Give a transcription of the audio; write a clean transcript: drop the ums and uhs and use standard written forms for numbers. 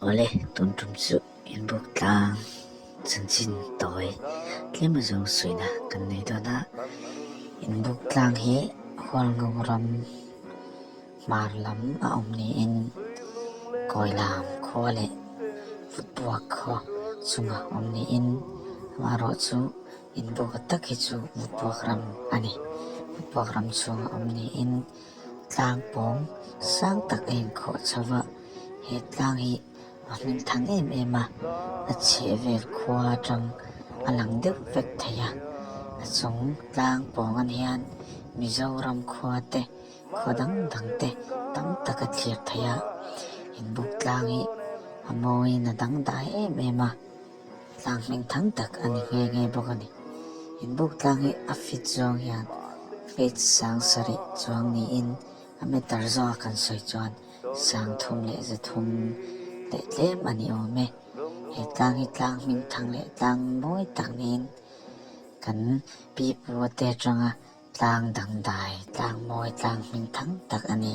Awle, tun tum chu inbuk tlang chanchin tawi tlem azawng suihna kan nei dawn a. Inbuk tlang hi Hualngo ram hmar lam a awm niin Kawilam khua leh Vutbuak khaw chunga awm niin amaherawh chu inbuka tak hi chu Vutbuak ram a ni. Vutbuak ram chhunga awm niin Tlang pawng sang tak a inkhawh chho va, he tlang hi a hming thang em em a, a chheh vel khua atang a lang deuh vek thei a. A chung tlang pawng an hian Mizoram khua te, khaw dang dang te tam tak a thlir thei a. Inbuk tlang hi a mawiin a dangdai em em a, tlang hming thang tak a ni nghe nghe bawk a ni. Inbuk tlang hi a fit zawng hian feet sang sarih chuang niin a meter zawnga kan sawi chuan sang thum leh za thum leh tlem a ni awm e. He tlang hi tlang hming thang leh tlang mawi tak niin kan pi pu te atanga tlang dangdai, tlang mawi, tlang hming thang tak a ni.